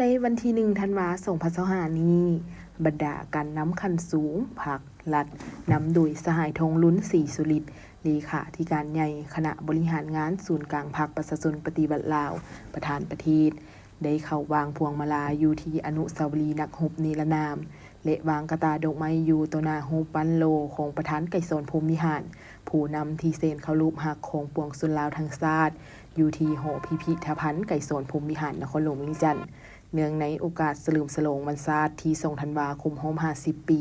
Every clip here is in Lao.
ໃນວັນທີໜຶ່ງ ທັນວາ ສອງພັນຊາວຫ້ານີ້, ບັນດາການນຳຂັ້ນສູງ ພັກ, ລັດ, ນຳໂດຍສະຫາຍ ທອງລຸນ ສີສຸລິດ ເລຂາທິການໃຫຍ່ຄະນະບໍລິຫານງານສູນກາງພັກປະຊາຊົນປະຕິວັດລາວ ປະທານປະເທດ ໄດ້ເຂົ້າວາງພວງມາລາຢູ່ທີ່ອະນຸສາວະລີນັກຮົບນິລະນາມ ແລະ ວາງກະຕ່າດອກໄມ້ຢູ່ຕໍ່ໜ້າຮູບປັ້ນຫຼໍ່ຂອງປະທານໄກສອນ ພົມວິຫານ ຜູ້ນຳທີ່ແສນເຄົາລົບຮັກຂອງປວງຊົນລາວທັງຊາດ ຢູ່ທີ່ຫໍພິພິທະພັນໄກສອນ ພົມວິຫານ ນະຄອນຫຼວງວຽງຈັນ. ເນື່ອງໃນໂອກາດສະເຫຼີມສະຫຼອງວັນຊາດທີສອງ ທັນວາ ຄົບຮອບຫ້າສິບປີ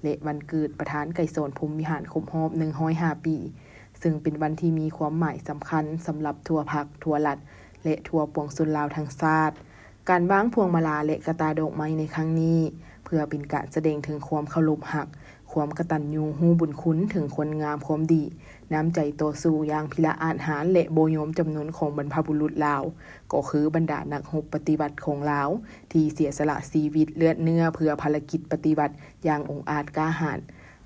ແລະ ວັນເກີດປະທານໄກສອນ ພົມວິຫານ ຄົບຮອບໜຶ່ງຮ້ອຍຫ້າປີ, ເຊິ່ງເປັນວັນທີ່ມີຄວາມໝາຍສຳຄັນສຳລັບທົ່ວພັກ, ທົ່ວລັດ ແລະ ທົ່ວປວງຊົນລາວທັງຊາດ. ການວາງພວງມາລາ ແລະ ກະຕ່າດອກໄມ້ໃນຄັ້ງນີ້ ເພື່ອເປັນການສະແດງເຖິງຄວາມເຄົາລົບຮັກ, ຄວາມກະຕັນຍູຮູ້ບຸນຄຸນເຖິງຄຸນງາມຄວາມດີ, ນ້ຳໃຈຕໍ່ສູ້ຢ່າງພິລະອາດຫານ ແລະ ບໍ່ຍອມຈຳນົນຂອງບັນພະບຸລຸດລາວ, ກໍຄືບັນດານັກຮົບປະຕິວັດຂອງລາວ ທີ່ເສຍສະຫຼະຊີວິດເລືອດເນື້ອເພື່ອພາລະກິດປະຕິວັດຢ່າງອົງອາດກ້າຫານ,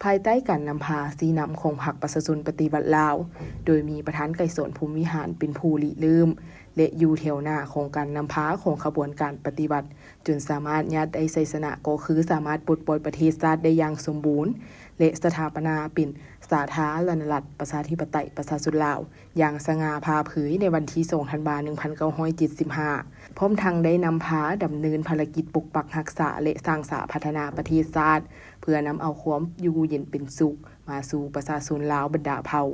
ພາຍໃຕ້ການນຳພາຊີ້ນຳຂອງພັກປະຊາຊົນປະຕິວັດລາວ, ໂດຍມີປະທານໄກສອນ ພົມວິຫານ ເປັນຜູ້ລິເລີ່ມ ແລະ ຢູ່ແຖວໜ້າຂອງການນຳພາຂອງຂະບວນການປະຕິວັດ, ຈົນສາມາດຍາດໄດ້ໄຊຊະນະ ກໍຄືສາມາດປົດປ່ອຍປະເທດຊາດໄດ້ຢ່າງສົມບູນ ແລະ ສະຖາປະນາເປັນສາທາລະນະລັດ ປະຊາທິປະໄຕ ປະຊາຊົນລາວ ຢ່າງສະຫງ່າຜ່າເຜີຍໃນວັນທີສອງ ທັນວາ ໜຶ່ງພັນເກົ້າຮ້ອຍເຈັດສິບຫ້າ ພ້ອມທັງໄດ້ນຳພາດຳເນີນພາລະກິດປົກປັກຮັກສາ ແລະ ສ້າງສາພັດທະນາປະເທດຊາດ ເພື່ອນຳເອົາຄວາມຢູ່ເຢັນເປັນສຸກມາສູ່ປະຊາຊົນລາວບັນດາເຜົ່າ.